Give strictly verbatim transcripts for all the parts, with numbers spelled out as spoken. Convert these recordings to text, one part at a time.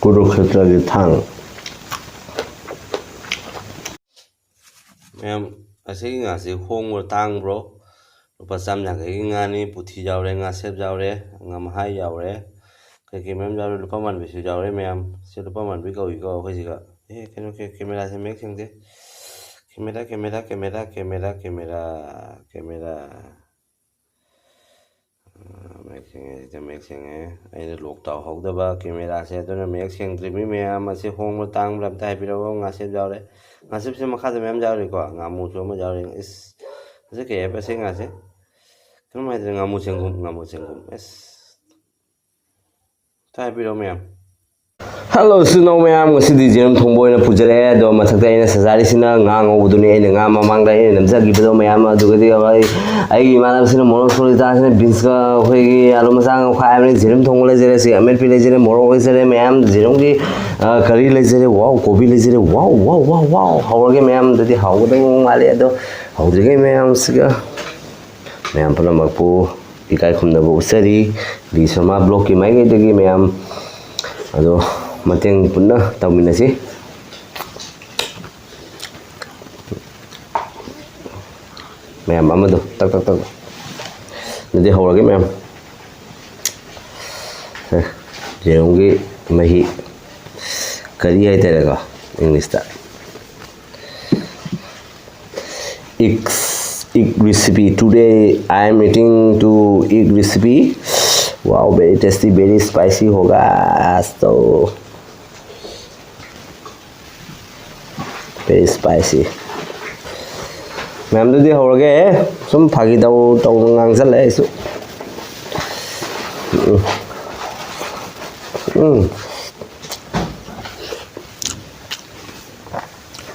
ꯀꯨꯔꯨꯈꯦꯇ꯭ꯔꯒꯤ ꯊꯥꯡ꯫ ꯃꯌꯥꯝ, ꯑꯁꯤꯒꯤ ꯉꯥꯁꯤ ꯍꯣꯡꯕ꯭ꯔꯣ ꯇꯥꯡꯕ꯭ꯔꯣ? ꯂꯨꯄꯥ ꯆꯥꯝ ꯌꯥꯡꯈꯩꯒꯤ ꯉꯥꯅꯤ, ꯄꯨꯊꯤ ꯌꯥꯎꯔꯦ, ꯉꯥꯁꯦꯞ ꯌꯥꯎꯔꯦ, ꯉꯥꯃꯍꯥꯏ ꯌꯥꯎꯔꯦ, ꯀꯩꯀꯩ ꯃꯌꯥꯝ ꯌꯥꯎꯔꯦ꯫ ꯂꯨꯄꯥ ꯃꯥꯟꯕꯤꯁꯨ ꯌꯥꯎꯔꯦ ꯃꯌꯥꯝ꯫ ꯁꯤ ꯂꯨꯄꯥ ꯃꯥꯟꯕꯤ ꯀꯧꯏꯀꯣ ꯑꯩꯈꯣꯏꯁꯤꯒ꯫ ꯑꯦ, ꯀꯩꯅꯣ, ꯀꯦ-, ꯀꯦꯃꯦꯔꯥꯁꯦ ꯃꯌꯦꯛ ꯁꯦꯡꯗꯦ꯫ Camera, camera, camera, camera, camera, camera. ꯑꯥ, ꯃꯌꯦꯛ ꯁꯦꯡꯉꯦ, ꯁꯤꯗ ꯃꯌꯦꯛ ꯁꯦꯡꯉꯦ꯫ ꯑꯩꯅ ꯂꯣꯛ ꯇꯧꯍꯧꯗꯕ ꯀꯦꯃꯦꯔꯥꯁꯦ, ꯑꯗꯨꯅ ꯃꯌꯦꯛ ꯁꯦꯡꯗ꯭ꯔꯤꯕꯅꯤ ꯃꯌꯥꯝ꯫ ꯑꯁꯤ ꯍꯣꯡꯕ꯭ꯔꯥ ꯇꯥꯡꯕ꯭ꯔꯥ ꯑꯝꯇ ꯍꯥꯏꯕꯤꯔꯛꯑꯣ꯫ ꯉꯥꯁꯦꯞ ꯌꯥꯎꯔꯦ꯫ ꯉꯥꯁꯦꯞꯁꯦ ꯃꯈꯥꯗ ꯃꯌꯥꯝ ꯌꯥꯎꯔꯤꯀꯣ꯫ ꯉꯥꯃꯨꯁꯨ ꯑꯃ ꯌꯥꯎꯔꯤ꯫ ꯏꯁ, ꯃꯁꯤ ꯀꯩ ꯍꯥꯏꯕ ꯑꯁꯤ ꯉꯥꯁꯦ? ꯀꯩꯅꯣꯝ ꯍꯥꯏꯗ꯭ꯔꯦ, ꯉꯥꯃꯨ ꯆꯦꯡꯒꯨꯝ, ꯉꯥꯃꯨ ꯆꯦꯡꯒꯨꯝ꯫ ꯑꯁ, ꯑꯝꯇ ꯍꯥꯏꯕꯤꯔꯛꯑꯣ ꯃꯌꯥꯝ꯫ ꯍꯜꯂꯣ ꯏꯆꯤꯟ ꯏꯅꯥꯎ ꯃꯌꯥꯝ, ꯉꯁꯤꯗꯤ ꯌꯦꯔꯨꯝ ꯊꯣꯡꯕ ꯑꯣꯏꯅ ꯄꯨꯖꯔꯛꯑꯦ꯫ ꯑꯗꯣ ꯃꯊꯛꯇ ꯑꯩꯅ ꯁꯖꯥꯔꯤꯁꯤꯅ ꯉꯥ ꯉꯧꯕꯗꯨꯅꯤ꯫ ꯑꯩꯅ ꯉꯥ ꯃꯃꯥꯡꯗ ꯑꯩꯅ ꯅꯝꯖꯈꯤꯕꯗꯣ ꯃꯌꯥꯝ꯫ ꯑꯗꯨꯒꯗꯤ ꯑꯩꯈꯣꯏ, ꯑꯩꯒꯤ ꯏꯃꯥꯟꯅꯕꯁꯤꯅ ꯃꯣꯔꯣꯛ ꯁꯣꯔꯤꯇꯥꯁꯤꯅ ꯕꯤꯟꯁꯀ ꯑꯩꯈꯣꯏꯒꯤ ꯑꯥꯂꯨ ꯃꯆꯥ ꯉꯧꯈꯥꯏꯕꯅꯤ꯫ ꯌꯦꯔꯨꯝ ꯊꯣꯡꯕ ꯂꯩꯖꯔꯦ, ꯁꯤ ꯑꯃꯦꯠꯄꯤ ꯂꯩꯖꯔꯦ, ꯃꯣꯔꯣꯛ ꯂꯩꯖꯔꯦ ꯃꯌꯥꯝ꯫ ꯌꯦꯔꯨꯝꯒꯤ, ꯑ, ꯀꯔꯤ ꯂꯩꯖꯔꯦ, ꯋꯥꯎ, ꯀꯣꯕꯤ ꯂꯩꯖꯔꯦ, ꯋꯥꯎ, ꯋꯥꯎ, ꯋꯥꯎ, ꯋꯥꯎ꯫ ꯍꯧꯔꯒꯦ ꯃꯌꯥꯝ꯫ ꯑꯗꯨꯗꯤ ꯍꯧꯒꯗꯧꯕ ꯃꯥꯜꯂꯦ꯫ ꯑꯗꯣ ꯍꯧꯗ꯭ꯔꯤꯉꯩ ꯃꯌꯥꯝꯁꯤꯒ, ꯃꯌꯥꯝ ꯄꯨꯝꯅꯃꯛꯄꯨ ꯏꯀꯥꯏ ꯈꯨꯝꯅꯕ ꯎꯠꯆꯔꯤ꯫ ꯕꯤ ꯁꯣꯃꯥ ꯕ꯭ꯂꯣꯛꯀꯤ ꯃꯥꯏꯀꯩꯗꯒꯤ ꯃꯌꯥꯝ ꯑꯗꯣ ꯃꯇꯦꯡ ꯄꯨꯟꯅ ꯇꯧꯃꯤꯟꯅꯁꯤ꯫ ꯃꯌꯥꯝ ꯑꯃꯗꯣ ꯇꯛ ꯇꯛ ꯇꯛ꯫ ꯑꯗꯨꯗꯤ ꯍꯧꯔꯒꯦ ꯃꯌꯥꯝ꯫ ꯁꯦ, ꯌꯦꯔꯨꯝꯒꯤ ꯃꯍꯤ, ꯀꯔꯤ ꯍꯥꯏꯇꯥꯔꯦꯀꯣ ꯏꯪꯂꯤꯁꯇ꯫ Eggs, egg recipe. Today I am eating two egg recipe. Wow, very tasty, very spicy होगा आज तो। Very spicy. ꯃꯌꯥꯝꯗꯨꯗꯤ ꯍꯧꯔꯒꯦ꯫ ꯁꯨꯝ ꯐꯥꯒꯤ ꯇꯧ ꯇꯧꯅ ꯉꯥꯡꯁꯜꯂꯦ ꯑꯩꯁꯨ꯫ ꯎꯝ꯫ ꯎꯝ꯫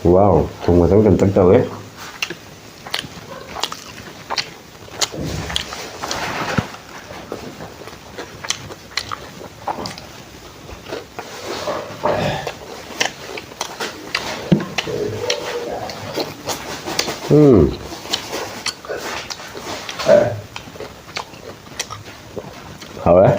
ꯋꯥꯎ, ꯊꯨꯝ ꯈꯛꯇꯪ ꯀꯟꯇꯛ ꯇꯧꯋꯦ꯫ ꯎꯝ꯫ ꯍꯥꯎꯔꯦ꯫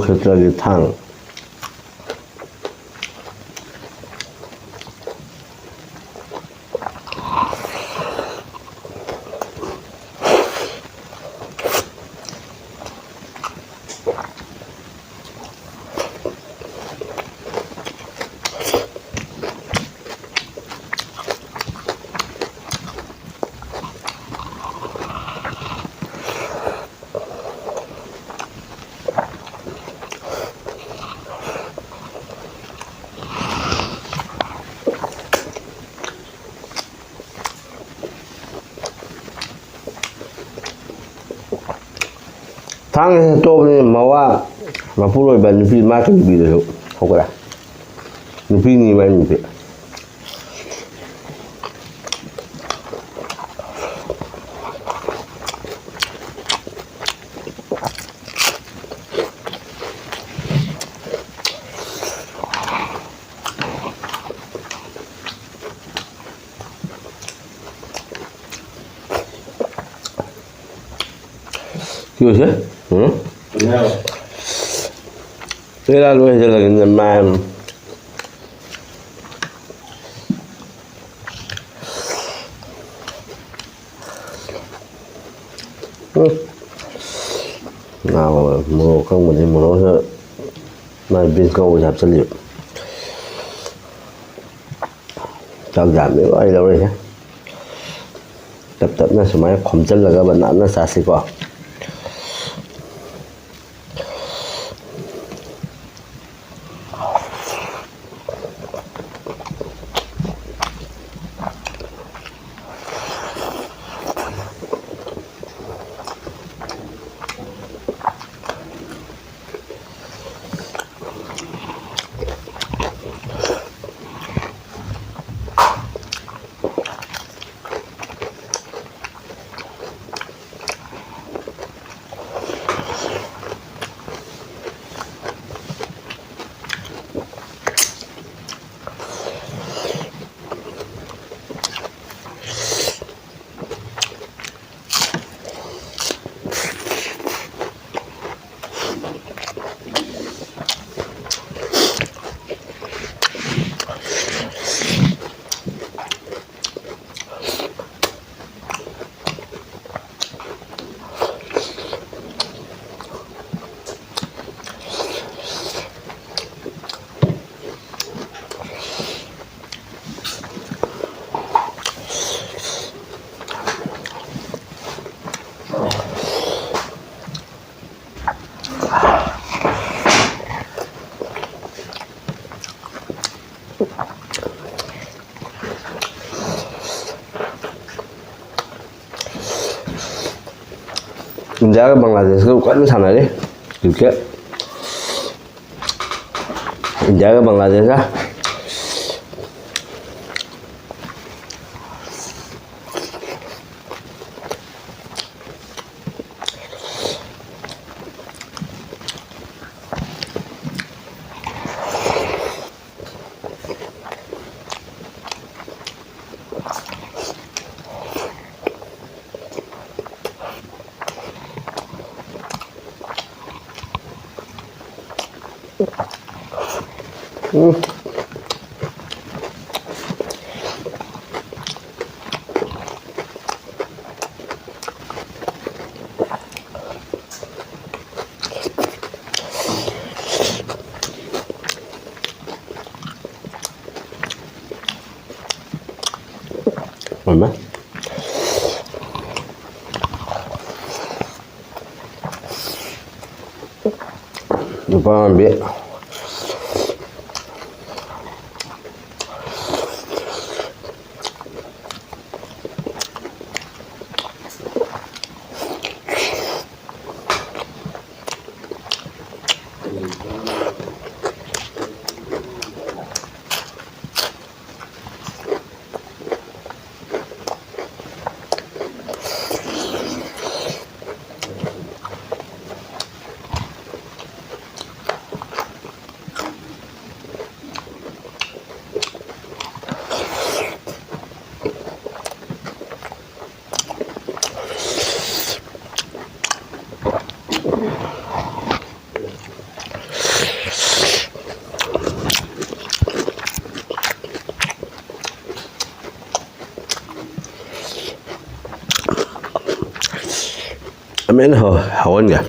ꯈꯦꯇ꯭ꯔꯒꯤ ꯊꯥꯡ꯫ ꯊꯥꯡꯁꯦ ꯇꯣꯛꯑꯕꯅꯤ, ꯃꯋꯥ ꯃꯄꯨꯔꯣꯏꯕ ꯅꯨꯄꯤ ꯃꯥ ꯀꯩ ꯅꯨꯄꯤꯗꯁꯨ ꯍꯧꯒꯠꯂꯦ꯫ ꯅꯨꯄꯤꯅꯤ ꯃꯥꯏ ꯅꯨꯄꯤ꯫ ꯁꯤꯁꯦ? ꯎꯝ? ꯇꯦꯔꯥ ꯂꯣꯏ ꯍꯩꯖꯤꯜꯂꯒꯦ, ꯃꯌꯥꯝ꯫ ꯎꯝ꯫ ꯉꯥ ꯃꯣꯔꯣꯛ ꯑꯀꯪꯕꯅꯤ, ꯃꯣꯔꯣꯛꯁꯨ ꯃꯥꯏ ꯕꯤꯟꯁ ꯉꯧꯕꯁꯦ ꯍꯥꯞꯆꯤꯜꯂꯤꯕ꯫ ꯆꯥꯛ ꯌꯥꯝꯃꯦꯕ ꯑꯩ ꯂꯧꯔꯛꯏꯁꯦ꯫ ꯇꯞ ꯇꯞꯅ ꯁꯨꯃꯥꯏꯅ ꯈꯣꯝꯖꯤꯜꯂꯒ ꯅꯥꯟꯅ ꯆꯥꯁꯤꯀꯣ꯫ ꯏꯟꯗꯤꯌꯥꯒ ꯕꯪꯒ꯭ꯂꯥꯗꯦꯁꯀ ꯀꯟꯅ ꯁꯥꯟꯅꯔꯤ ꯀ꯭ꯔꯤꯀꯦꯠ꯫ ꯏꯟꯗꯤꯌꯥꯒ ꯕꯪꯒ꯭ꯂꯥꯗꯦꯁꯀ꯫ ꯎꯝ꯫ ꯃꯃꯥ꯫ ꯅꯨꯄꯥ ꯑꯃꯗꯤ꯫ ꯑꯃꯦꯟ ꯍꯧ-, ꯍꯧꯍꯟꯒꯦ꯫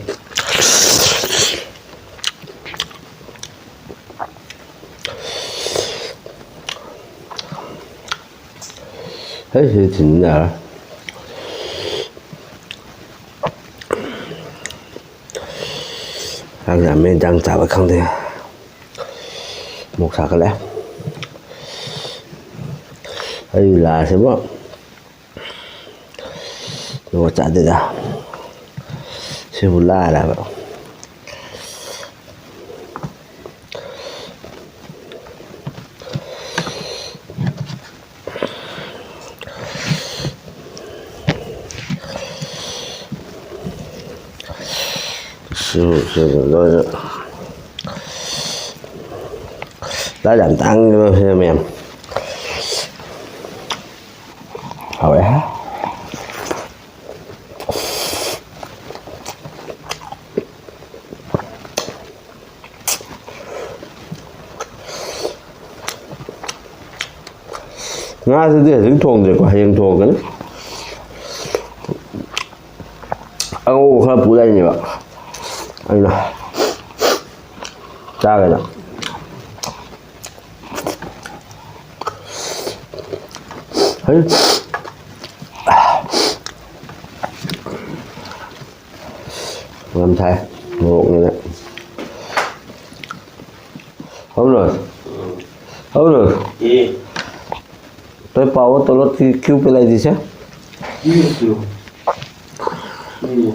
ꯍꯩ, ꯁꯤꯗꯤ ꯊꯤꯟꯖꯤꯟ ꯌꯥꯔꯣꯏ꯫ ꯆꯥꯛ ꯌꯥꯝꯃꯦ, ꯏꯟꯖꯥꯡ ꯆꯥꯕ ꯈꯪꯗꯦ꯫ ꯃꯣꯛ ꯁꯥꯒꯠꯂꯛꯑꯦ꯫ ꯑꯩ ꯂꯥꯁꯤꯕꯨ ꯖꯨꯒꯣꯠ ꯆꯥꯗꯦꯗ꯫ ꯁꯤꯕꯨ ꯂꯥꯏꯔꯕ꯫ ꯁꯤꯕꯨ, ꯁꯤꯕꯨ ꯂꯣꯏꯅ ꯂꯥꯏ ꯌꯥꯝ ꯇꯥꯡꯉꯦꯕ ꯁꯤꯗ ꯃꯌꯥꯝ꯫ ꯍꯥꯎꯋꯦ꯫ ꯉꯥꯁꯤꯗꯤ ꯍꯧꯖꯤꯛ ꯊꯣꯡꯗ꯭ꯔꯦꯀꯣ, ꯍꯌꯦꯡ ꯊꯣꯡꯉꯛꯀꯅꯤ꯫ ꯑꯉꯧꯕ ꯈꯔ ꯄꯨ ꯂꯥꯛꯏꯅꯦꯕ ꯑꯩꯅ ꯆꯥꯒꯦꯅ꯫ ꯍꯩ꯫ ꯌꯥꯝ ꯁꯥꯏ, ꯃꯣꯔꯣꯛꯅꯤꯅ꯫ ꯍꯧꯅ, ꯍꯧꯅ꯫ ꯎꯝ꯫ ꯇꯣꯏ ꯄꯥꯎ ꯇꯣꯂꯣꯠꯀꯤ ꯀ꯭ꯌꯨ ꯄꯤꯂꯥꯏꯗꯤꯁꯦ꯫ ꯎꯝ꯫ ꯎꯝ꯫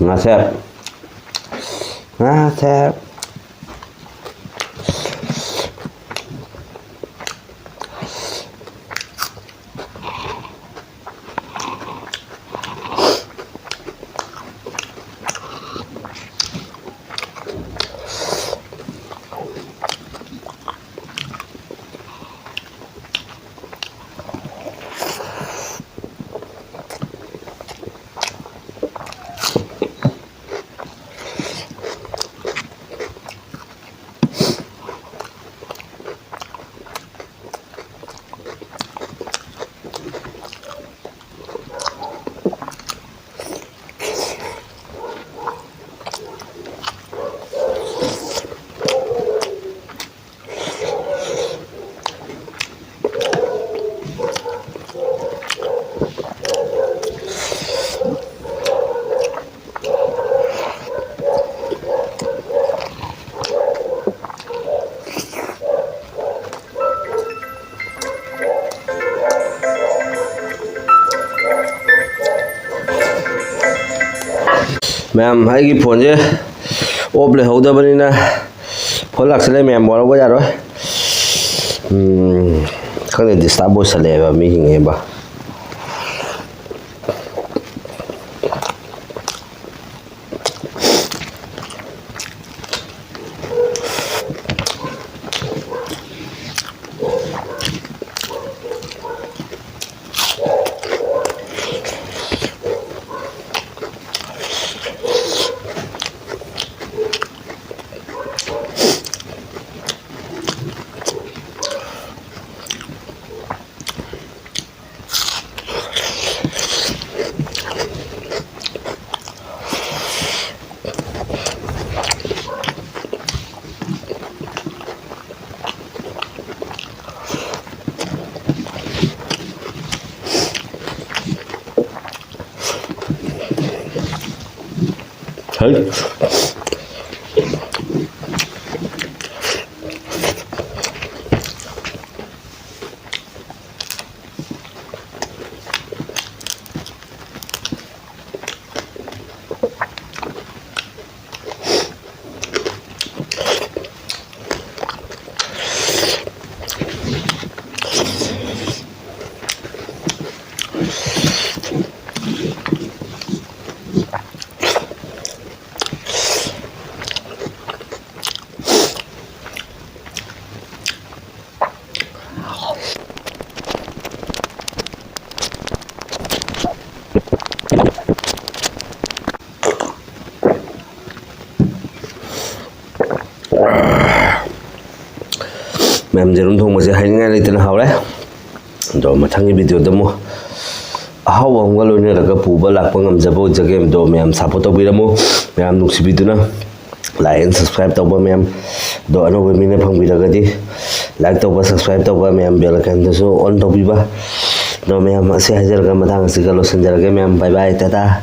ꯉꯥꯁꯦ, ꯉꯥꯁꯦ꯫ ꯃꯌꯥꯝ, ꯑꯩꯒꯤ ꯐꯣꯟꯁꯦ ꯑꯣꯐ ꯂꯩꯍꯧꯗꯕꯅꯤꯅ ꯐꯣꯟ ꯂꯥꯛꯁꯤꯜꯂꯦ ꯃꯌꯥꯝ, ꯋꯥꯔꯧꯕ ꯌꯥꯔꯣꯏ꯫ ꯎꯝ, ꯈꯪꯗꯦ, ꯗꯤꯁꯇꯥꯔꯕ ꯑꯣꯏꯁꯜꯂꯛꯑꯦꯕ ꯃꯤꯁꯤꯡꯁꯦꯕ꯫ ꯍꯩ꯫ ꯃꯌꯥꯝ, ꯌꯦꯔꯨꯝ ꯊꯣꯡꯕꯁꯦ ꯍꯥꯏꯅꯤꯡꯉꯥꯏ ꯂꯩꯇꯅ ꯍꯥꯎꯔꯦ꯫ ꯑꯗꯣ ꯃꯊꯪꯒꯤ ꯚꯤꯗꯤꯑꯣꯗ ꯑꯃꯨꯛ ꯑꯍꯥꯎꯕ ꯑꯃꯒ ꯂꯣꯏꯅꯔꯒ ꯄꯨꯕ ꯂꯥꯛꯄ ꯉꯝꯖꯕ ꯑꯣꯏꯖꯒꯦ꯫ ꯑꯗꯣ ꯃꯌꯥꯝ ꯁꯞꯄꯣꯔꯠ ꯇꯧꯕꯤꯔꯝꯃꯨ꯫ ꯃꯌꯥꯝ ꯅꯨꯡꯁꯤꯕꯤꯗꯨꯅ like and subscribe ꯇꯧꯕ ꯃꯌꯥꯝ꯫ ꯑꯗꯣ ꯑꯅꯧꯕ ꯃꯤꯅ ꯐꯪꯕꯤꯔꯒꯗꯤ like ꯇꯧꯕ, subscribe ꯇꯧꯕ, ꯃꯌꯥꯝ bell icon ꯗꯨꯁꯨ on ꯇꯧꯕꯤꯕ꯫ ꯑꯗꯣ ꯃꯌꯥꯝ, ꯑꯁꯤ ꯍꯥꯏꯖꯔꯒ ꯃꯇꯥꯡ ꯑꯁꯤꯒ ꯂꯣꯏꯁꯤꯟꯖꯔꯒꯦ ꯃꯌꯥꯝ꯫ Bye bye, Tata.